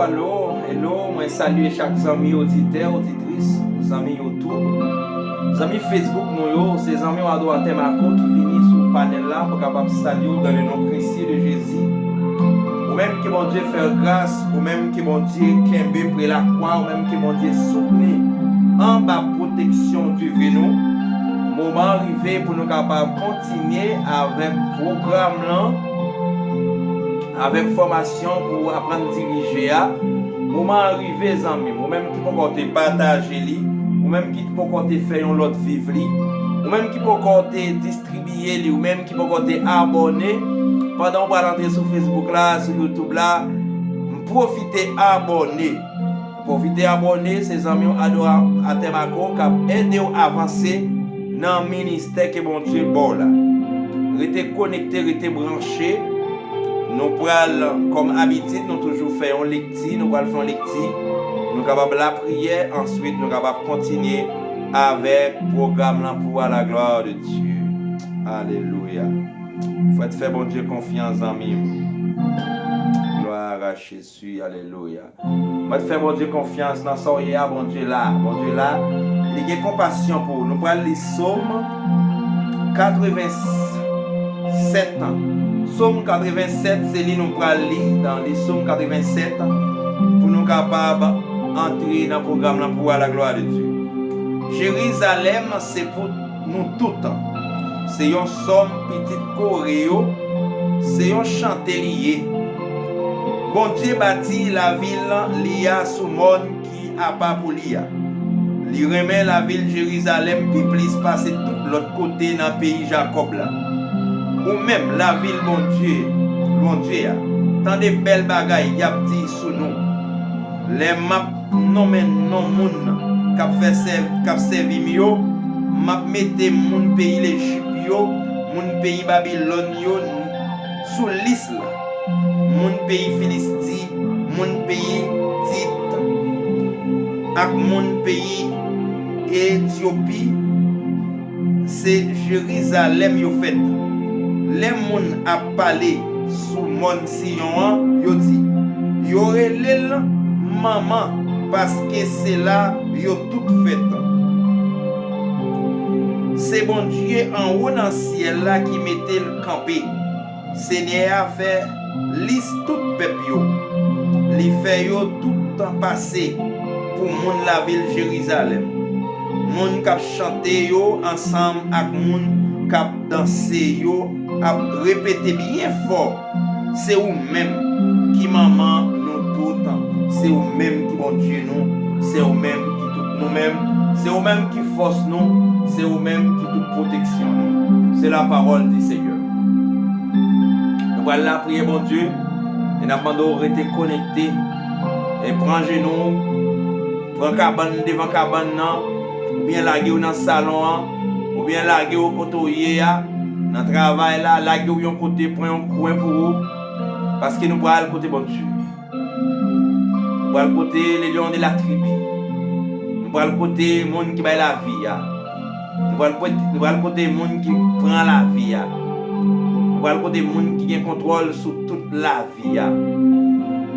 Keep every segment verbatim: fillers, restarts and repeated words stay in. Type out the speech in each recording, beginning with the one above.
Alo, hello, mwen salye chak zanmi oditè, oditris, zanmi YouTube, zanmi Facebook nou yo, se zanmi w Adoratè Marco ki vini sou panèl la pou kapab salye w dans le nom précieux de Jésus. Ou menm ke Bondye fè gras, ou menm ke Bondye kenbe pre lakwa, ou menm ke Bondye soutni anba pwoteksyon diven ou. Moman an rive pou nou kapab kontinye avèk pwogram lan, avèk fòmasyon pou aprann dirije a. Moman an rive, zanmi m. Ou menm ki poko te pataje li, ou menm ki poko te fè yon lòt viv li, ou menm ki poko te distribiye li, ou menm ki poko te abòne, pandan w pral antre sou Facebook la, sou YouTube la, pwofite abòne. Pwofite abòne, se zanmi w Adoratè Marco k ap ede w avanse nan ministè ke Bondye ba w la. Rete konekte, rete branche. Nou pral, kòm abitid, nou toujou fè yon lekti, nou pral fè yon lekti. Nou kapab lapriyè, answit nou kapab kontinye avèk pwogram lan pou a la glwa de Dye. Alelouya. Fò w fè Bondye konfyans, zanmi m. Glwa a Jezi, alelouya. Mwen fè Bondye konfyans nan sa w ye a, Bondye la. Bondye la, li gen konpasyon pou ou. Nou pral li Sòm katrevensèt. Sòm katrevensèt, se li nou pral li, nan li Sòm katrevensèt, pou nou kapab antre nan pwogram lan pou a la glwa de Dye. Jerizalèm, se pou nou tout. Se yon sòm pitit Kore yo, se yon chante li ye. Bondye bati lavil li a sou mòn ki apa pou li a. Li renmen lavil Jerizalèm pi plis pase tout lòt kote nan peyi Jakòb la. Ou menm, lavil Bondye, Bondye a, tande bèl bagay y ap di sou nou. Lè m ap nonmen non moun k ap fè sèv-, k ap sèvi m yo, m ap mete moun peyi Lejip yo, moun peyi Babilòn yo sou lis la. Moun peyi Filisti, moun peyi Tit, ak moun peyi Etyopi, se Jerizalèm yo fèt. Lè moun ap pale sou mòn Siyon an, yo di, yo rele l manman, paske se la yo tout fèt. Se Bondye anwo nan syèl la ki mete l kanpe. Senyè a fè lis tout pèp yo. Li fè yo tout pase pou moun lavil Jerizalèm. Moun k ap chante yo ansanm ak moun k ap danse yo ap repete byen fò, se ou menm ki manman nou tout, se ou menm ki Bondye nou, se ou menm ki tout nou menm, se ou menm ki fòs nou, se ou menm ki tout pwoteksyon nou. Se la pawòl di Senyè. Nou pral lapriyè Bondye, e n ap mande w rete konekte, e pran jenou w, pran kabann devan kabann nan, oubyen lage w nan salon an, oubyen lage w kote w ye a, nan travay la, lage w yon kote, pran yon kwen pou ou, paske nou pral kote Bondye. Nou pral kote le lion de la tribi. Nou pral kote moun ki bay lavi a. Nou pral kote, nou pral kote moun ki pran lavi a. Nou pral kote moun ki gen kontwòl sou tout lavi a.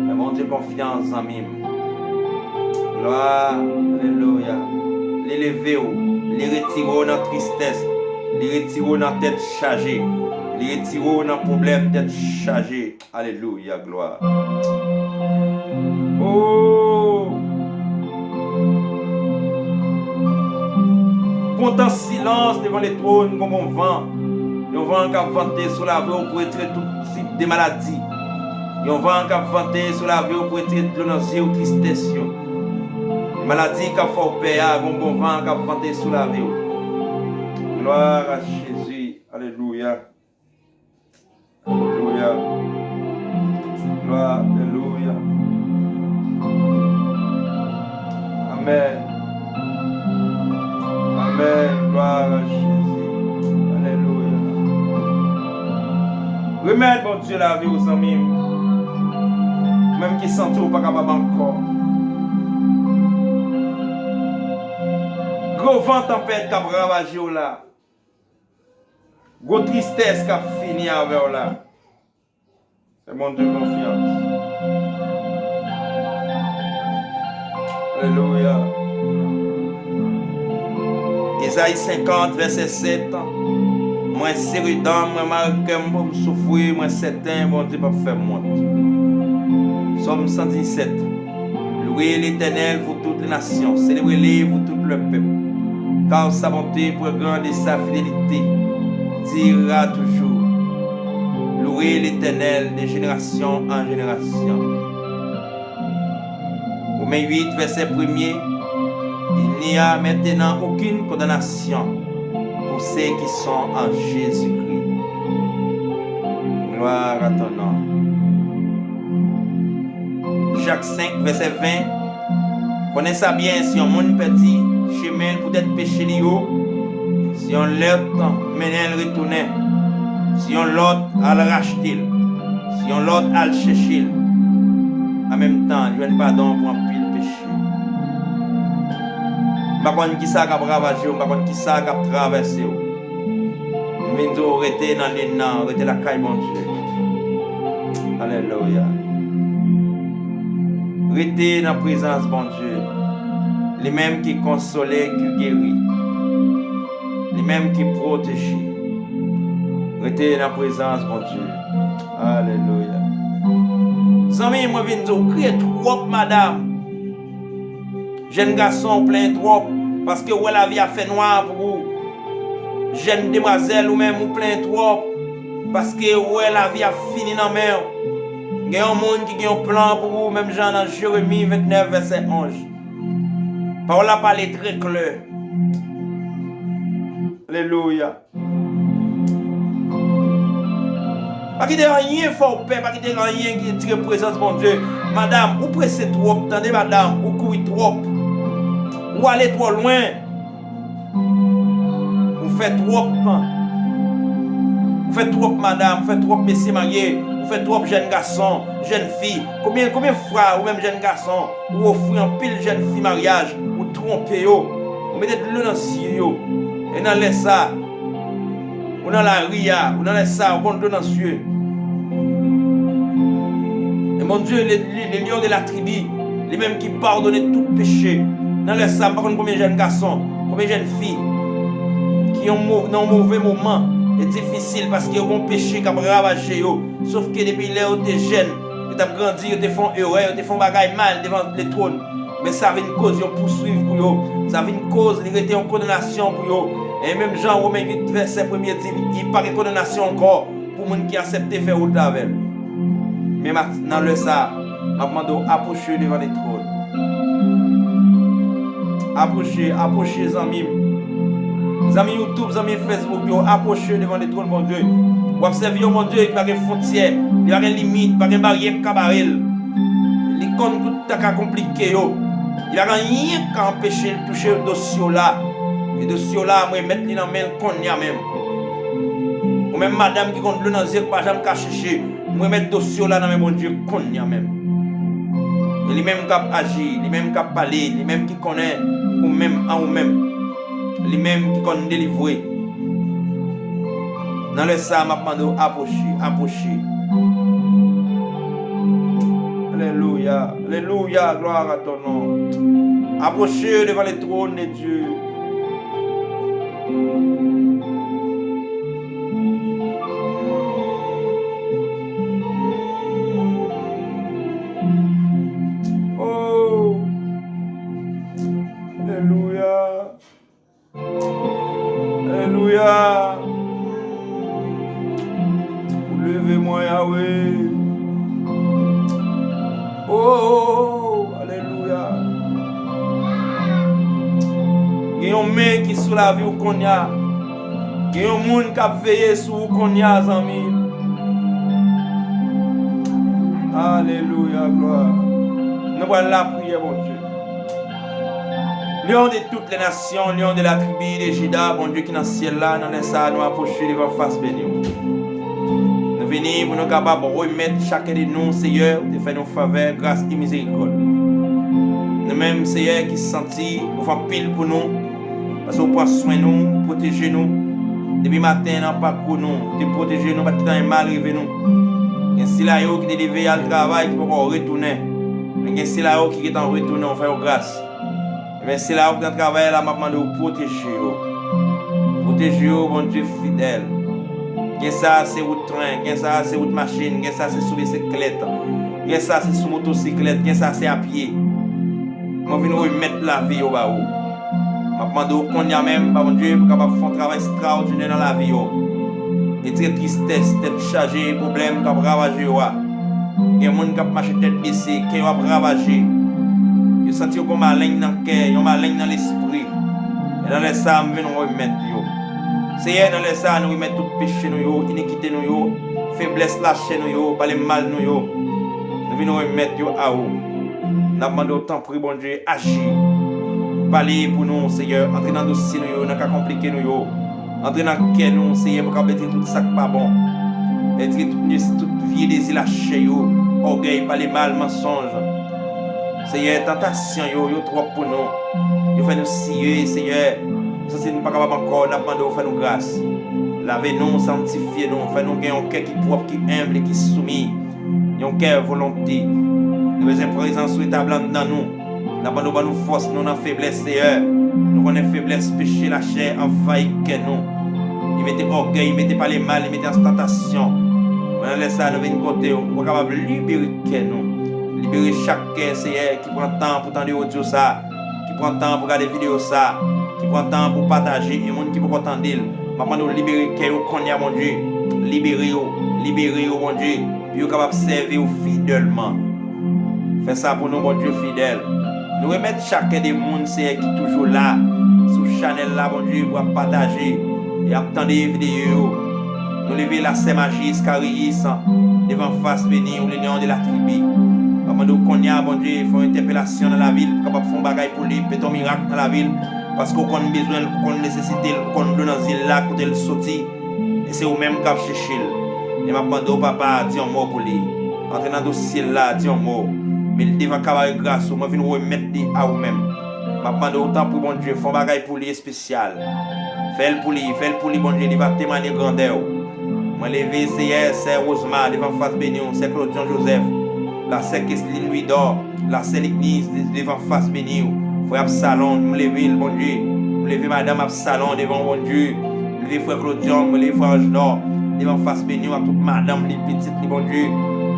Fè Bondye konfyans, zanmi m. Glwa, alelouya. Li leve w, li retire w nan tristès, li retire w nan tèt chaje, li retire w nan pwoblèm tèt chaje. Alelouya, glwa. Oh! Pran tan silans devan le twòn, gon bon van. Yon van k ap vante sou lavi w pou retire tout tip de maladi. Yon van k ap vante sou lavi w pou retire dlo nan zye w, tristès yo. Maladi k ap fè w pè a, gon bon van k ap vante sou lavi w. Glwa a Jezi. Alelouya. Alelouya. Glwa, alelouya. Amèn. Amèn. Glwa a Jezi. Alelouya. Remèt Bondye lavi w, zanmi m. Ou menm ki santi w pa kapab ankò. Gwo van tanpèt k ap ravaje w la. Gwo tristès k ap fini avè w la. Fè Bondye konfyans. Alelouya. Ezayi senkant, vèsè sèt. Mwen sere dan m, mwen mare kè m pou m soufri, mwen sèten Bondye p ap fè m wont. Sòm san disèt. Louez l'Éternel, vous toutes les nations, célébrez-le, vous tout le peuple, car sa bonté est grande et sa fidélité durera toujours. Louez l'Éternel de génération en génération. Romains huit, verset premier, il n'y a maintenant aucune condamnation pour ceux qui sont en Jésus-Christ. Gloire à ton nom. Jak senk, vèsè ven, konnen sa byen, si yon moun pèdi chemen l poutèt peche li yo, si yon lòt mennen l retounen, si yon lòt al rachte l, si yon lòt al chèche l, an menm tan, l jwenn padon pou anpil peche. M pa konn kisa k ap ravaje w, m pa konn kisa k ap travèse w. M vin di w, rete nan liy nan, rete lakay Bondye. Alelouya. Rete nan prezans Bondye. Li menm ki konsole, ki geri. Li menm ki pwoteje. Rete nan prezans Bondye. Alelouya. Zanmi, mwen vin di w, kriye twòp, madanm. Jèn gason, ou plenyen twòp, paske ou wè lavi a fè nwa pou ou. Jèn demwazèl, ou menm, ou plenyen twòp, paske ou wè lavi a fini nan men w. Gen yon moun ki gen yon plan pou ou, menm jan nan Jeremi vennèf, vèsè onz. Pawòl la pale trè klè. Alelouya. Pa kite anyen fè w pè, pa kite anyen ki retire prezans Bondye. Madanm, ou prese twòp, tande madanm, ou kouri twòp. Ou ale twò lwen. Ou fè twòp. Ou fè twòp madanm, ou fè twòp mesye marye, ou fè twòp jèn gason, jèn fi. Konbyen, konbyen fwa ou menm jèn gason, ou ofri anpil jèn fi maryaj, ou twonpe yo, ou mete dlo nan zye yo. E nan lè sa, ou nan lari a, ou nan lè sa, ou konn dlo nan zye. E Bondye, le, le, le lion de la tribu, li menm ki padone tout peche. Nan lè sa, m pa konn konbyen jèn gason, konbyen jèn fi ki yon mo-, nan yon move moman, e difisil paske yo gon peche k ap ravaje yo. Sof ke depi lè yo te jèn, yo t ap grandi, yo te fè yon erè, yo te fè yon bagay mal devan letwòn. Men sa vin koz yon pouswiv pou yo. Sa vin koz li rete yon kondanasyon pou yo. E menm jan Women uit vèsè premye di, li pa gen kondanasyon ankò pou moun ki aksepte fè wout avè l. Men ma-, nan lè sa a, m ap mande w apwoche devan letwòn. Apwoche, apwoche zanmi m. Zanmi YouTube, zanmi Facebook yo, apwoche devan letwòn Bondye. W ap sèvi yon Bondye ki pa gen fwontyè, li pa gen limit, pa gen baryè k ka bare l. Li konn tout sa ka konplike yo. Li pa gen anyen k ka anpeche l touche dosye w la. E dosye w la, m remèt li nan men l kounye a menm. Ou menm madanm ki konn dlo nan zye k pa janm ka chèche, m remèt dosye w la nan men Bondye kounye a menm. E li menm k ap aji, li menm k ap pale, li menm ki konnen ou menm an ou menm. Li menm ki konn delivre. Nan lè sa a, m ap mande w apwoche, apwoche. Alelouya, alelouya, gloire à ton nom. Approche devant le trône de Dieu. Oh, alelouya. Alelouya. Ou leve mwen, Yahweh. Oh, alelouya. Gen yon men ki sou lavi w kounye a. Gen yon moun k ap veye sou ou kounye a, zanmi. Alelouya, glwa. Nou pral lapriyè, Bondye. Lion de toutes les nations, lion de la tribu de Juda, Bondye ki nan syèl la, nan lè sa a, nou apwoche devan fas beni w. Nou vini pou nou kapab remèt chaken de nou, Seyè, ou te fè nou favè, gras e mizerikòd. Nou menm, Seyè, ki santi ou fè anpil pou nou, paske ou pran swen nou, ou pwoteje nou. Depi maten nan pakou nou, ou te pwoteje nou, pa t kite anyen mal rive nou. Gen sila yo ki te leve al travay, ki poko retounen. Gen sila yo ki gentan retounen, w fè yo gras. Men sila yo ki nan travay la, m ap mande w pwoteje yo. Pwoteje yo, Bondye fidèl. Gen sa se wout tren, gen sa se wout machin, gen sa se sou bisiklèt, gen sa se sou motosiklèt, gen sa se apye. Mwen vin remèt lavi yo ba ou. M ap mande w kounye a menm, ba Bondye, pou kapab fè yon travay estrawòdinè nan lavi yo. Retire tristès, tèt chaje, pwoblèm k ap ravaje yo a. Gen moun k ap mache tèt bese, kè yo ap ravaje. Yo santi yo gon maleng nan kè, yon maleng nan lespri. E nan lè sa a, m vin remèt yo. Seyè, nan lè sa a, nou remèt tout peche nou yo, inikite nou yo, feblès lachè nou yo, pale mal nou yo. Nou vin remèt yo a ou. N ap mande w tanpri, Bondye, aji. Pale pou nou, Seyè. Antre nan dosye nou yo, nan ka konplike nou yo. Antre nan kè nou, Seyè, pou kapab retire tout sa k pa bon. Retire tout, tout vye dezi lachè yo, ògèy, pale mal, mansonj. Seyè, tantasyon yo, yo twòp pou nou. Yo fè nou siye, Seyè. Nou santi nou pa kapab ankò, n ap mande w fè nou gras. Lave nou, sanntifye nou, fè nou gen yon kè ki pwòp, ki enb e ki soumi. Yon kè volonte. Nou bezwen prezans ou etabli anndan nou. N ap mande w ban nou fòs nou nan feblès, Seyè. Nou konnen feblès peche lachè anvayi kè nou. Li mete ògèy, li mete pale mal, li mete anstantasyon. Men nan lè sa a, nou vin kote w pou kapab libere kè nou. Libere chak kè, Seyè, ki pran tan pou tande odyo sa a, ki pran tan pou gade videyo sa a, ki pran tan pou pataje, e moun ki poko tande l. M ap mande w libere kè yo kounye a, Bondye. Libere yo, libere yo, Bondye. Pou yo kapab sèvi w fidèlman. Fè sa pou nou, Bondye fidèl. Nou remèt chak kè de moun, Seyè, ki toujou la sou chanèl la, Bondye, pou ap pataje e ap tande videyo yo. Nou leve la sè Majis Kariyis devan fas beni w, le Lion de la tribi. N ap mande w kounye a, Bondye, fè yon entèpelasyon nan lavi l, pou kapab fè yon bagay pou li, pete yon mirak nan lavi l, paske w konn bezwen l, ou konn nesesite l, ou konn dlo nan zye l la, kote l soti. E se ou menm k ap chèche l. E m ap mande w, Papa, di yon mo pou li. Antre nan dosye l la, di yon mo. Men l devan kabare gras ou, mwen vin remèt li a ou menm. M ap mande w, tanpri, Bondye, fè yon bagay pou li espesyal. Fè l pou li, fè l pou li, Bondye, li va temwanye grandè w. Mwen leve, Seyè, sè Rosemar devan fas beni w, sè Claudion Joseph, la sè Kesline Louidor, la sè Ligniz devan fas beni w. Frè Absalon, m leve l, Bondye. M leve madanm Absalon devan w, Bondye. M leve frè Claudion, m leve frè Angenor devan fas beni w ak tout madanm li, pitit li, Bondye.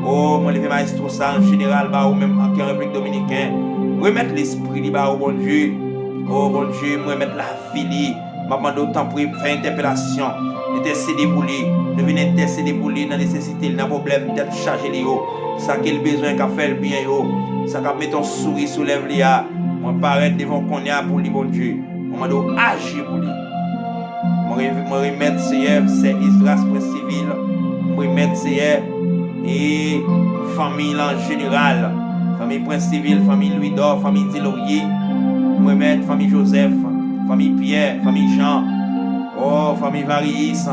O, mwen leve maestro sa an jeneral ba ou menm anki an Repiblik Dominiken. Remèt lespri li ba ou, Bondye. O, Bondye, m remèt lavi li. M ap mande w, tanpri, fè entèpelasyon. Entèsede pou li. Nou vin entèsede pou li nan nesesite l, nan pwoblèm tèt chaje li yo. Sa ke l bezwen k ap fè l byen yo. Sa k ap mete yon souri sou lèv li a. Mwen parèt devan w kounye a pou li, Bondye. Mwen mande w aji pou li. Mwen re-, mwen remèt, Seyè, sè Esdras, prens sivil. Mwen remèt, Seyè, e fanmi l an jeneral. Fanmi prens sivil, fanmi Louidor, fanmi Dilorye. Mwen remèt fanmi Joseph, fanmi Pyè, fanmi Jan. O, fanmi Variyis.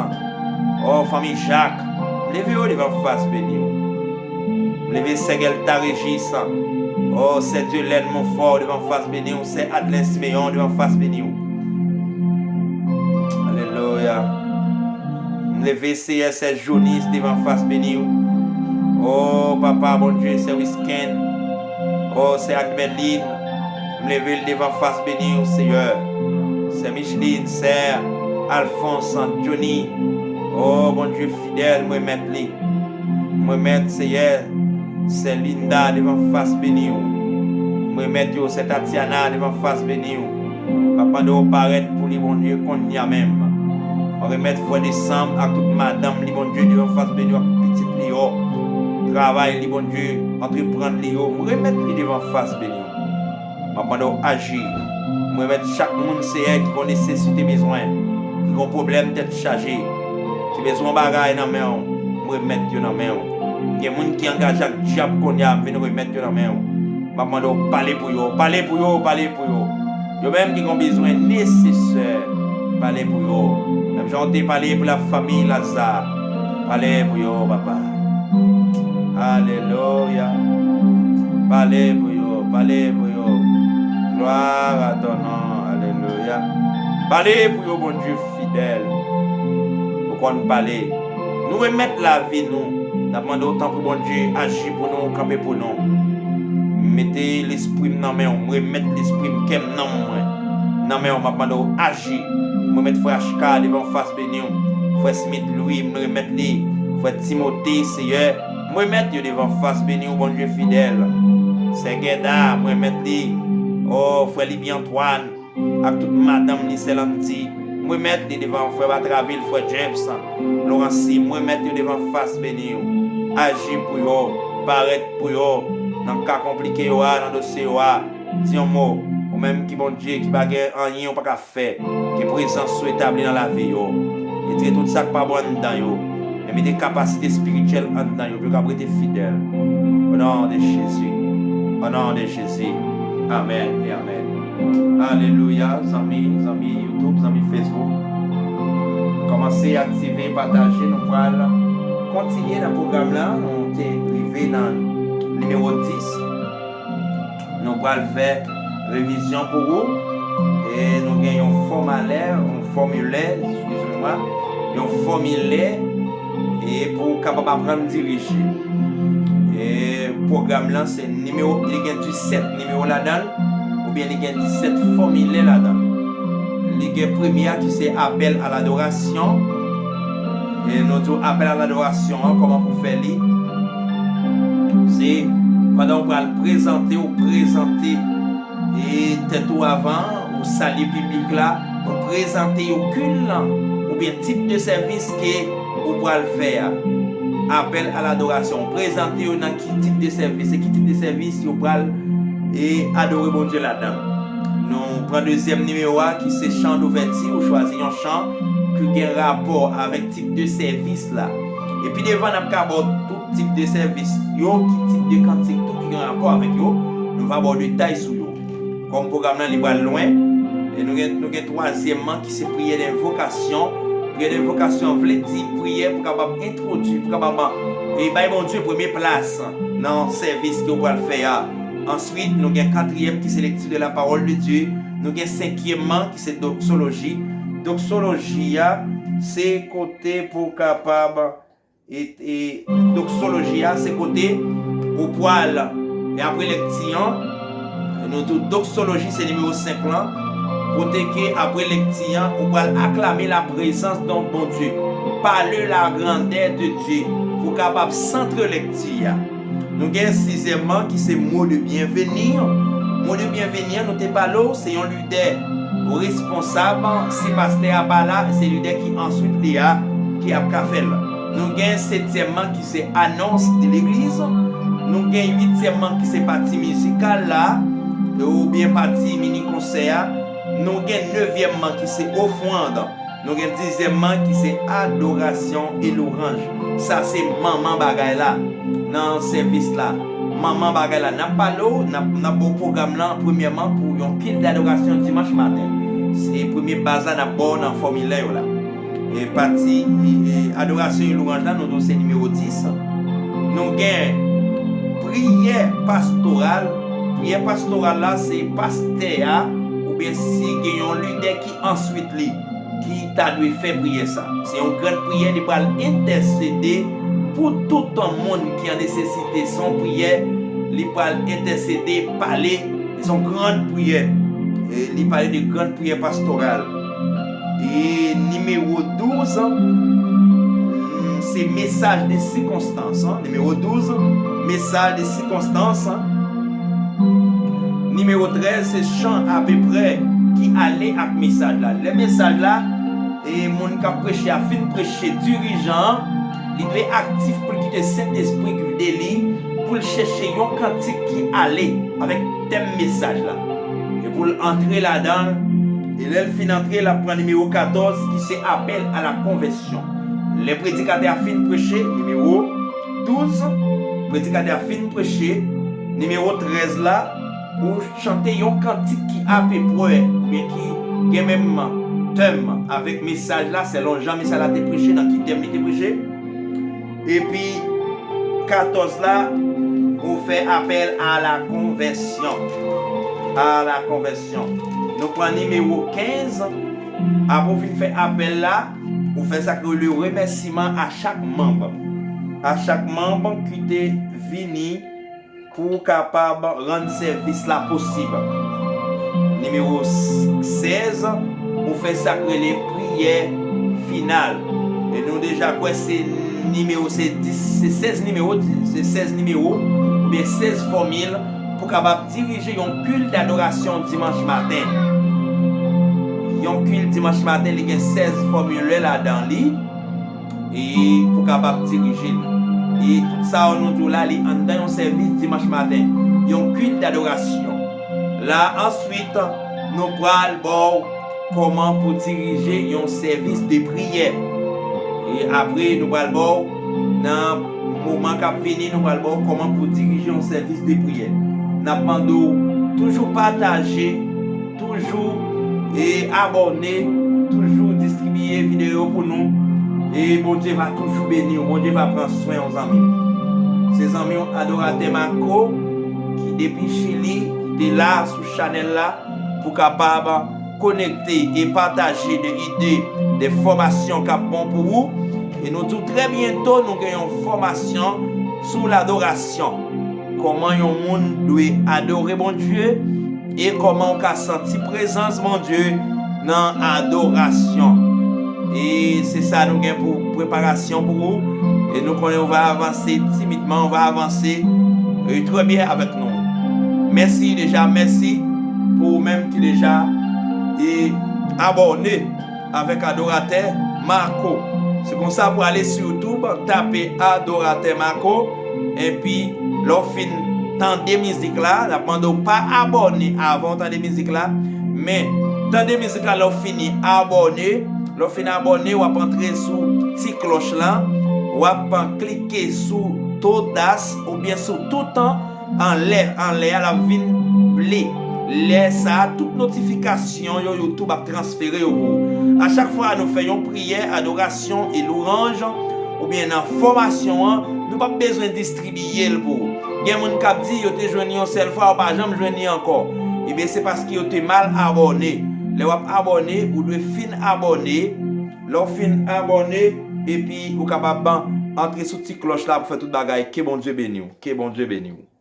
O, fanmi Jak. Leve yo devan fas beni w. M leve sè Gèlta Rejis. O, sè Dyelèn Monfò devan fas beni w, sè Adlen Simeyon devan fas beni w. Alelouya. M leve, Seyè, sè Jonis devan fas beni w. O, Papa Bondye, sè Wisken. O, sè Admèlin. M leve l devan fas beni w, Seyè. Sè Micheline, sè Alphonse, Johnny. O, Bondye fidèl, m remèt li. M remèt, Seyè, sè Linda devan fas beni w. M remèt yo sè Tatiana devan fas beni w. M ap mande w parèt pou li, Bondye, kounye a menm. Mwen remèt frè Desanm ak tout madanm li, Bondye, devan fas beni w ak pitit li yo. Travay li, Bondye, antreprann li yo. M remèt li devan fas beni w. M ap mande w aji. M remèt chak moun, Seyè, ki gon nesesite, bezwen, ki gon pwoblèm tèt chaje, ki bezwen yon bagay nan men w, m remèt yo nan men w. Gen moun ki angaje ak dyab kounye a, m vin remèt yo nan men w. M ap mande w pale pou yo, pale pou yo, pale pou yo. Yo menm ki gon bezwen nesesè, pale pou yo. Menm jan w te pale pou lafanmi Laza, pale pou yo, Papa. Alelouya. Pale pou yo, pale pou yo. Gloire à ton nom. Alelouya. Pale pou yo, Bondye fidèl. Ou konn pale. Nou remèt lavi nou. N ap mande w, tanpri, Bondye, aji pou nou, kanpe pou nou. Mete lespri m nan men w, m remèt lespri m, kè m, nanm mwen nan men w, m ap mande w aji. M remèt frè H K devan w, fas beni w. Frè Smith Louis, m remèt li. Frè Timote, Seyè, m remèt yo devan w, fas beni w, Bondye fidèl. Sè Gèda, m remèt li. O, frè Libi Antoine, ak tout madanm li, sè Landy, m remèt li devan w, frè Batravil, frè James, Loransi, m remèt yo devan w, fas beni w. Aji pou yo, parèt pou yo, nan ka konplike yo a, nan dosye yo a. Di yon mo, ou menm ki Bondye, ki pa gen anyen ou pa ka fè, ke prezans ou etabli nan lavi yo. Retire tout sa k pa bon anndan yo. E mete kapasite espirityèl anndan yo pou yo kab rete fidèl. O non de Jezi. O non de Jezi. Amèn e amèn. Alelouya, zanmi, zanmi YouTube, zanmi Facebook. Kòmanse aktive, pataje, nou pral kontinye nan pwogram la. Nou te rive nan nimewo dis. Nou pral fè revizyon pou ou. E nou gen yon fòmalè, yon fòmilè, eskize mwa, yon fòmilè e pou w kapab aprann dirije. E pwogram lan se nimewo, li gen disèt nimewo ladan l, oubyen li gen disèt fòmilè ladan l. Li gen premye a ki se apèl a ladorasyon. E nou di w apèl a ladorasyon an, kòman pou fè li? Se pandan w pral prezante, w prezante e tèt ou avan, ou salye piblik la, ou prezante yo kil lan, oubyen tip de sèvis ke ou pral fè a. Apèl a ladorasyon, ou prezante yo nan ki tip de sèvis, e ki tip de sèvis yo pral e adore Bondye ladan. Nou pran dezyèm nimewo a ki se chan douvèti, ou chwazi yon chan ki gen rapò avèk tip de sèvis la. E pi devan, n ap ka ba w tout tip de sèvis yo, ki tip de kantik tou ki gen rapò avèk yo. Nou va ba w detay sou yo. Kòm pwogram nan li pral lwen, e nou gen, nou gen twazyèmman ki se priyè de envokasyon. Priyè de envokasyon vle di priyè pou kapab entwodui, pou kapab e bay Bondye premye plas nan sèvis ke w pral fè a. Answit, nou gen katriyèm ki se lecture de la parole de Dieu. Nou gen senkyèmman ki se doksoloji. Doksoloji a, se kote pou w kapab e, e doksoloji a, se kote ou pral, e apre lekti an, nou di w doksoloji se nimewo senk lan, kote ke apre lekti an, ou pral aklame la prezans de Bondye, parler la grandeur de Dieu, pou kapab santre lekti a. Nou gen sizyèmman ki se mo de byenveni. Mo de byenveni an, nou te pale w, se yon lidè responsab, si pastè a pa la, se lidè ki answit li a ki ap ka fè l. Nou gen setyèmman ki se anons de legliz. Nou gen uityèmman ki se pati mizikal la, oubyen pati mini konsè a. Nou gen nevyèmman ki se ofrann. Nou gen dizyèmman ki se adorasyon e louwanj. Sa se manman bagay la nan sèvis la. Manman bagay la. N ap pale w, n ap, n ap ba w pwogram lan premyèman pou yon kit dadorasyon dimanch maten. Se premye baz la n ap ba w nan fòmilè yo la. E pati, e, adorasyon e louwanj la, nou di w se nimewo dis. Nou gen priyè pastoral. Priyè pastoral la, se pastè a, oubyen si gen yon lidè ki answit li, ki ta dwe fè priyè sa. Se yon grann priyè, li pral entèsede pou tout moun ki an nesesite. Se yon priyè, li pral entèsede, pale. Se yon grann priyè. E li pale de grann priyè pastoral. E nimewo douz, mm, se mesaj de sikonstans. Nimewo douz, mesaj de sikonstans. Nimewo trèz, se chan apeprè ki ale ak mesaj la. Lè mesaj la, e moun k ap preche a fin preche, dirijan an, li dwe aktif pou l kite Sentespri gide li, pou l chèche yon kantik ki ale avèk tèm mesaj la. E pou l antre ladan l, e lè l fin antre, l ap pran nimewo katòz, ki se apèl a la konvèsyon. Lè predikatè a fin preche, nimewo douz, predikatè a fin preche, nimewo trèz la, ou chante yon kantik ki apeprè, oubyen ki gen menm tèm avèk mesaj la, selon jan mesaj la te preche, nan ki tèm li te preche. Epi katòz la, ou fè apèl a la konvèsyon. A la konvèsyon. Nou pran nimewo kenz. Apre w fin fè apèl la, ou fè sa k rele remèsiman a chak manm. A chak manm ki te vini pou w kapab rann sèvis la posib. Nimewo sèz, ou fè sa k rele priyè final. E nou deja kwè se nimewo, se dis, se sèz nimewo, se sèz nimewo, oubyen sèz fòmil pou kapab dirije yon kilt adorasyon dimanch maten. Yon kilt dimanch maten, li gen sèz fòmilè ladan li, e pou kapab dirije l. E tout sa yo nou di w la, li anndan yon sèvis dimanch maten, yon kilt adorasyon. La, answit, nou pral ba w kòman pou dirije yon sèvis de priyè. E apre, nou pral ba w, nan moman k ap vini, nou pral ba w kòman pou dirije yon sèvis de priyè. N ap mande w toujou pataje, toujou e abòne, toujou distribiye videyo pou nou. E Bondye va toujou beni w. Bondye va pran swen w, zanmi m. Se zanmi w, adoratè Marco, ki depi Chili, ki te la sou chanèl la pou kapab konekte e pataje de ide, de fòmasyon k ap bon pou ou. E nou di w trè byento, nou gen yon fòmasyon sou ladorasyon. Kòman yon moun dwe adore Bondye e kòman w ka santi prezans Bondye nan adorasyon. E se sa nou gen pou preparasyon pou ou. E nou konnen w va avanse timidman, w va avanse, e, trè byen avèk nou. Mèsi deja, mèsi pou ou menm ki deja, e, abòne avèk adoratè Marco. Se konsa pou ale sou YouTube, tape adoratè Marco, epi lè w fin tande mizik la, n ap mande w pa abòne avan w tande mizik la, men tande mizik la, lè w fini abòne, lè w fin abòne, w ap antre sou ti klòch la, w ap klike sou todas oubyen sou toutan anlè, anlè a, l ap vin ble. Lè sa a, tout notifikasyon yo YouTube ap transfere yo pou ou. A chak fwa nou fè yon priyè, adorasyon e lwanj, oubyen nan fòmasyon an, nou p ap bezwen distribiye l pou ou. Gen moun k ap di yo te jwenn li yon sèl fwa, yo pa janm jwenn li ankò. Ebyen, se paske yo te mal abòne. Lè w ap abòne, ou dwe fin abòne. Lè w fin abòne, epi ou kapab antre sou ti klòch la pou fè tout bagay. Ke Bondye beni w. Ke Bondye beni w.